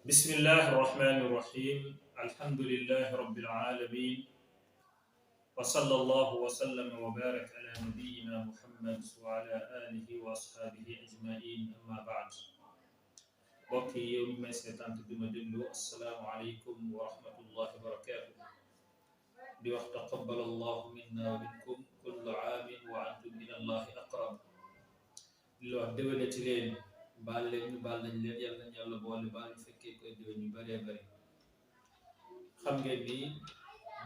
بسم الله الرحمن الرحيم الحمد لله رب العالمين وصلى الله وسلم وبارك على نبينا محمد وعلى آله وأصحابه أجمعين أما بعد بقي يوم ما سيتان تدمدلو السلام عليكم ورحمة الله وبركاته بوقت تقبل الله منا ومنكم كل عام وأنتم من الله أقرب لو دولة لين baal leen ñu baal nañ leen yàlla nañ yàlla boole baal ñu fekkee koy déwén ñu bëree bëri xam ngeen ni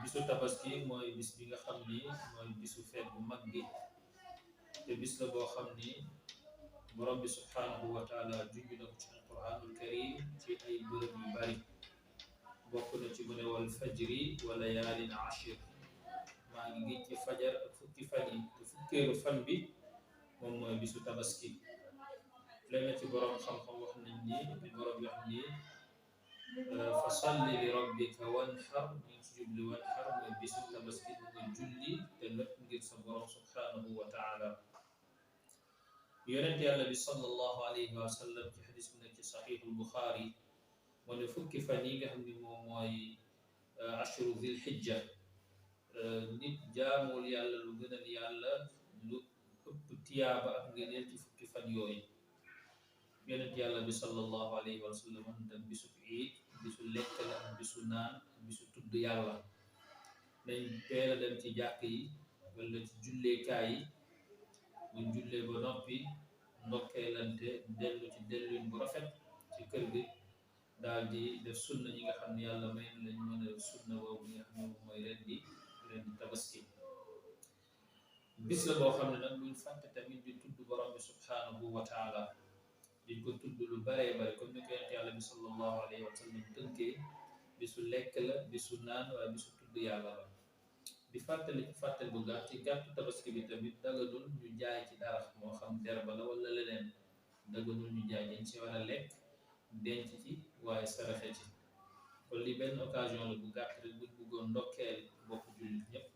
bisu tabaski mooy bis bi nga xam ni mooy bisu feet bu mag bi te bis la boo xam ni borom bi subhanahu wa taala junj na ko ci alquranul karim ci ay bërëb yu bari bokk na ci mu ne wal fajri wa layaalin ashir maa ngi ngi ci fajar ak fukki fan yi te fukkeelu fan bi moom mooy bisu tabaski lenn ci borom xam-xam wax nañ ni bi borom wax ni fa salli li rabbika wanhar ñu ci jubli wanhar mooy bisu tabaski nga julli te lépp ngir sa borom subhanahu wa taala yonent yàlla bi sallallahu alayhi wa sallam ci xadis bu nekk ci saxiixul buxaari moo ne fukki fan yi nga xam ni moom mooy ashru dhil hijja nit jaamul yàlla lu gënal yàlla lu ëpp tiyaaba ak ngëneel ci fukki fan yooyu yonent yàlla bi sallallahu alayhi wa sallam tam bisu iid bisu lekk la ak bisu naan bisu tudd yàlla dañ teel a dem ci jàkk yi wala ci julleekaay yi buñ jullee ba noppi ndokkeelante dellu ci delluñ bu rafet ci kër gi daal di def sunna ñi nga xam ne yàlla may na lañ mën a def sunna boobu ñi nga xam ne moom mooy ren di tabaski bis la boo xam ne nag buñ fàtte tamit di tudd borom bi subhanahu wa taala diñ ko tudd lu baree bare comme ni ko yonent yàlla bi sallallahu alayhi wa sallam tënkee bisu lekk la bisu naan waaye bisu tudd yàlla la di fàttali ci fàttali bu gàtt ci gàttu tabaski bi tamit daganul ñu jaay ci dara moo xam derba la wala leneen daganul ñu jaay dañ ci war a lekk denc ci waaye saraxe ci kon li benn occasion la bu gàtt rek buñ bëggoon ndokkeel bokk jullit ñëpp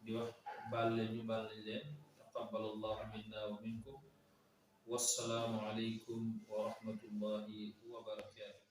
di wax baal leen ñu baal nañ leen taqabbalallahu minna wa minkum والسلام عليكم ورحمة الله وبركاته